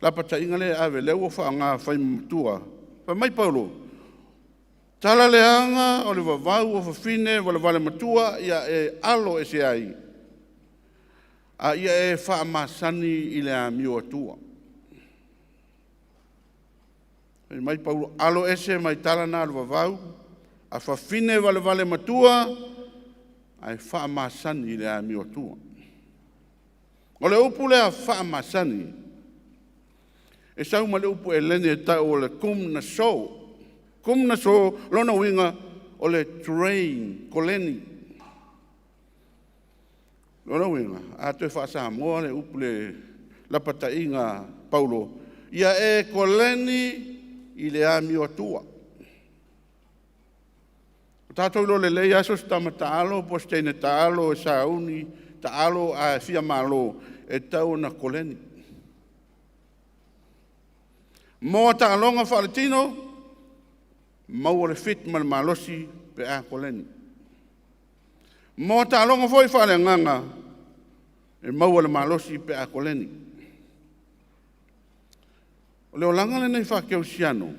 Speaker 1: lapataiga lea e ave, lea ua faaaoga fai matua. Fai mai Paulo, tala leaga o le vavau o fafine valevale matua ia e alo ese ai, a ia e faamasani i le amio Atua. Fai mai Paulo, alo ese mai tala na o le vavau, a fafine valevale matua, Ae faamasani i le amio atua. O le upu lea faamasani, e sau ma le upu eleni e tau o le gymnazo. Gymnazo, lona uiga o le train, koleni. Lona uiga, a toe faa-Samoa le upu le lapataiga a Paulo, ia e koleni i le amio atua. Ua tatou iloa lelei lava so o se tama taalo po o se teine taalo e sauni, taalo ae fia malo, e tatau ona koleni. Mo taaloga faaletino, maua le fit ma le malosi pe a koleni. Mo taaloga foi faaleagaga, e maua le malosi pe a koleni. O le olaga lenei faakerisiano,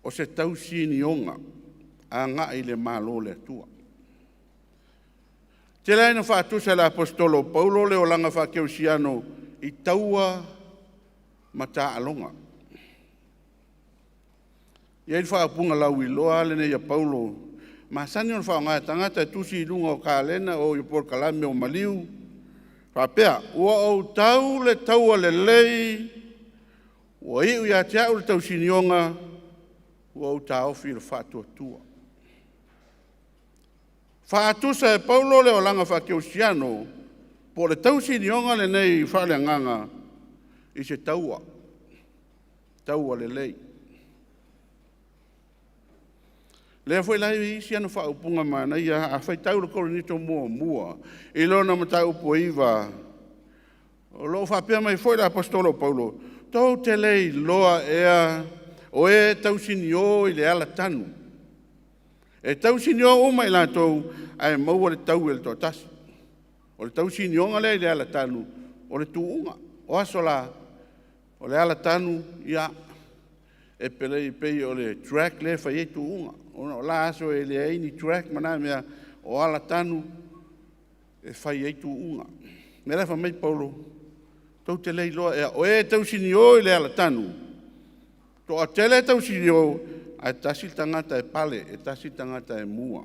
Speaker 1: o se tausinioga agai i le Malo o le Atua. E tele lava ina faatusa e le Aposetolo o Paulo le olaga faakerisiano i taua ma taaloga. E i ai le faaupuga lauiloa lenei a Paulo, masani ona faaaoga e tagata e tusi i luga o kalena o polokalame o maliu, faapea, “Ua ou tau le taua lelei, ua iu ia te au le tausinioga, ua ou taofi le faatuatua.” Faatusa e Paulo le olaga faakerisiano po o le tausinioga lenei faaleagaga i se taua, taua lelei. Lea foi la e i ai isi ana faaupuga manaia. A faitau i le Korinito muamua i lona mataupu e 9, o lo o faapea mai foi le Aposetolo o Paulo, tou te le iloa ea o e tausinio i le alatanu, e tausinio uma i latou, ae maua le taui e le toatasi. O le tausinioga lea i le alatanu, o le tuuga. O aso la, o le alatanu, ia, e pei o le track lea e fai ai tuuga. Ona o la aso e leai ni track ma na mea, o alatanu e fai ai tuuga. O le mea lea fai mai Paulo, tou te le iloa ea, o e tausinio i le alatanu, toatele e tausinio, ae tasi le tagata e pale, e tasi le tagata e mua.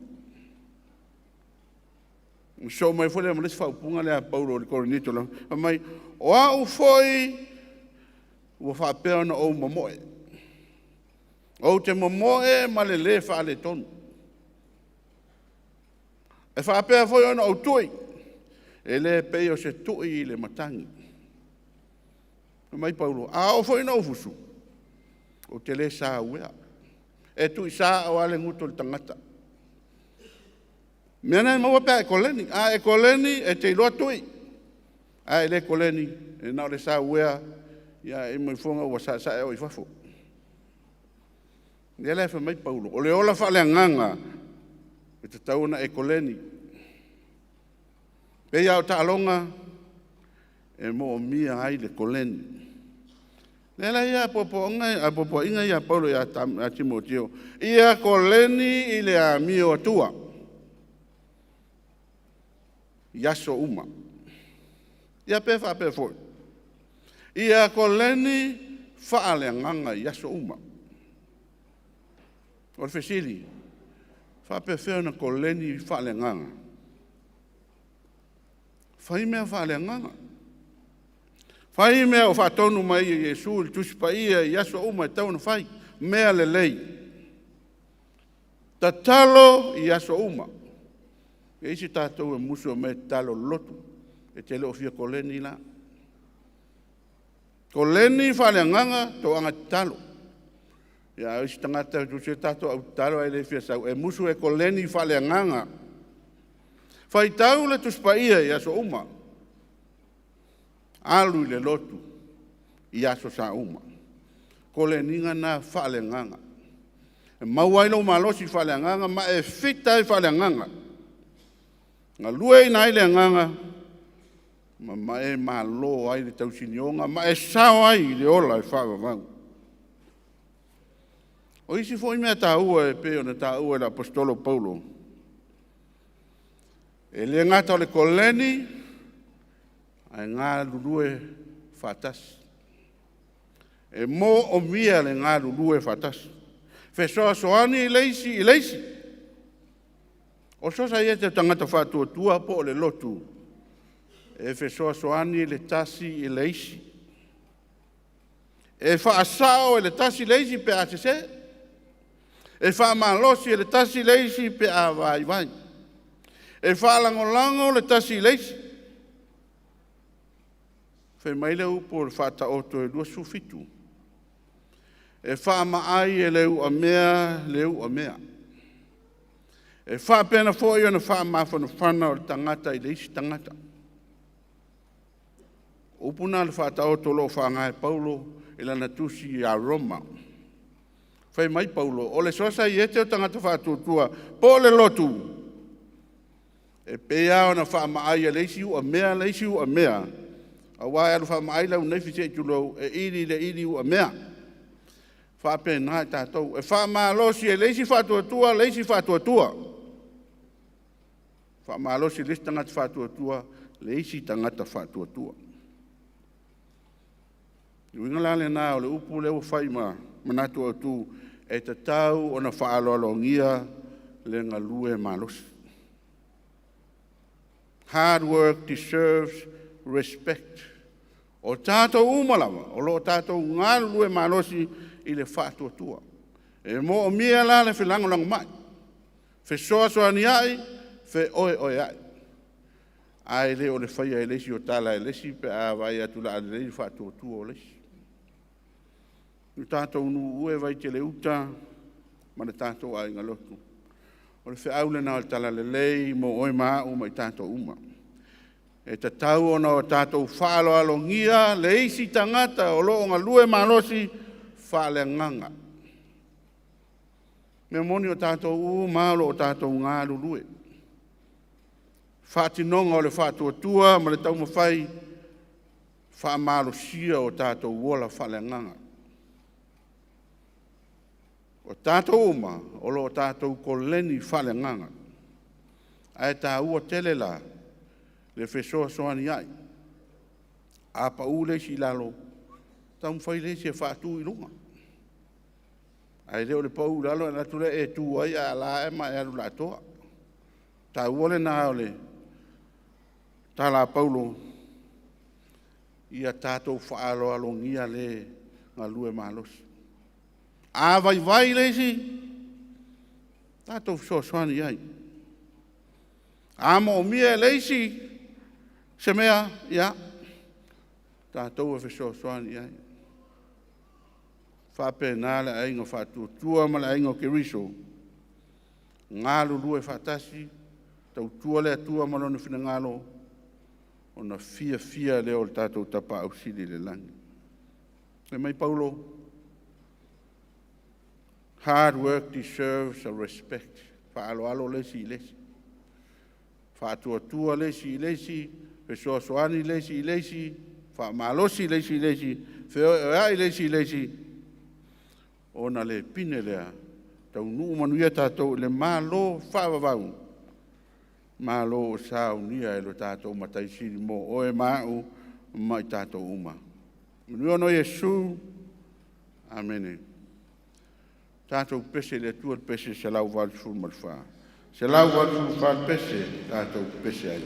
Speaker 1: Ona sosoo mai foi lea ma le isi faaupuga lea a Paulo i le Korinito, fai mai, o au foi ua faapea ona ou momoe. Ou te momoe ma le lē faaletonu. E faapea foi ona ou tui, e le pei o se tui i le matagi. Fai mai Paulo, a oo foi ina ou fusu, ou te le sauea. E tuisao lava le gutu o le tagata. O mea na e maua pe a e koleni. A e koleni, e te iloa tui. A e le koleni, e na o le sauea, ia e uma ifoga ua saesae oe i fafo. O lea la e fai mai Paulo, o le ola faaleagaga, e tatau ona e koleni. E pei lava o taaloga, e moomia ai le koleni. O lea la ia apoapoaiga ia a Paulo ia Timoteo, ia koleni i le amio atua i aso uma. Ia pe faapea foi, ia koleni faaleagaga i aso uma. O le fesili, faapefea ona koleni faaleagaga? Fai mea faaleagaga. Fai mea o faatonu mai e Iesu i le Tusi Paia i aso uma e tatau ona fai. Mea lelei. Tatalo i aso uma. E i ai isi tatou e musu e omai e tatalo i le lotu. E te le o fia koleni la. Koleni faaleagaga, toaga tatalo. Ia, a o isi tagata, tusa tatou au tatalo ae le fia sau, e musu e koleni faaleagaga. Faitau le Tusi Paia i aso uma. Alu i le lotu i aso sa uma. Koleniga na faaleagaga. E maua ai lou malosi faaleagaga ma e fita ai faaleagaga. Galueaiina ai le agaga ma e malo ai le tausinioga ma e sao ai i le ola e faavavau. O isi foi mea taua e pei ona taua e le Aposetolo Paulo, e le gata o le koleni, ae galulue faatasi. E moomia le galulue faatasi, fesoasoani le isi i le isi. O le sosaiete o tagata faatuatua po o le lotu, e fesoasoani le tasi i le isi. E faasao e le tasi le isi pe a sese. E faamalosi e le tasi le isi pe a vaivai. E faalagolago le tasi i le isi. Fai mai le upu o le Faataoto e 27, e faamaai e le uamea le uamea. E faapena foi ona faamafanafana o le tagata i le isi tagata. O upu na o le Faataoto o lo o faaaoga e Paulo i lana tusi ia Roma. Fai mai Paulo, o le sosaiete o tagata faatuatua po o le lotu, e pei lava ona faamaai e le isi uamea le isi uamea, aua e alu faamaai lau naifi se i tulou, e ili i le ili uamea. E faapena i tatou, e faamalosi e le isi faatuatua le isi faatuatua. Faamalosi e le isi tagata faatuatua le isi tagata faatuatua. O le uiga la lena o le upu lea ua fai ma manatu autu, e tatau ona faaaloalogia le galue malosi. Hard work deserves respect. O tatou uma lava, o lo o tatou galulue malosi i le faatuatua. E moomia la le felagolagomai, fesoasoaniai, feoeoeai. Ae le o le faia e le isi o tala e le isi pe a vaai atu o le a lelei le faatuatua o le isi. Le tatou nuu e Vaitele-uta ma le tatou aiga lotu, o le feau lena o le Talalelei mo oe ma au ma i tatou uma. E tatau ona tatou faaaloalogia le isi tagata o lo o galue malosi faaleagaga. Mea moni o tatou uma lava o lo o tatou galulue. Faatinoga o le faatuatua ma le taumafai faamalosia o tatou ola faaleagaga. O tatou uma o lo o tatou koleni faaleagaga, ae taua tele la le fesoasoani ai. A pau le isi i lalo, taumafai le isi e faatu i luga. Ae le o le pau i lalo ae alu atu le e tu ai ae ala ae ma e alu latoa. O le taua lena o le tala a Paulo, ia tatou faaaloalogia le galue malosi. A vaivai le isi, tatou fesoasoani i ai. A moomia e le isi se mea, ia, tatou e fesoasoani i ai. E faapena le aiga faatuatua ma le aiga o Keriso, galulue faatasi, tautua le Atua ma Lona finagalo, ona fiafia lea o le tatou Tapaau Sili i le lagi. Fai mai Paulo, hard work deserves a respect. Faaaloalo le isi i le isi, faatuatua le isi i le isi, fesoasoani le isi i le isi, faamalosi le isi i le isi, feoeoeai le isi i le isi, ona le pine lea, taunuu manuia tatou i le Malo faavavau, Malo o saunia e lo tatou Matai Sili mo oe ma au ma i tatou uma. Manuia ona o Iesu. Amene. Tatou pese i le Atua le pese 184. 184 le pese, tatou pese ai.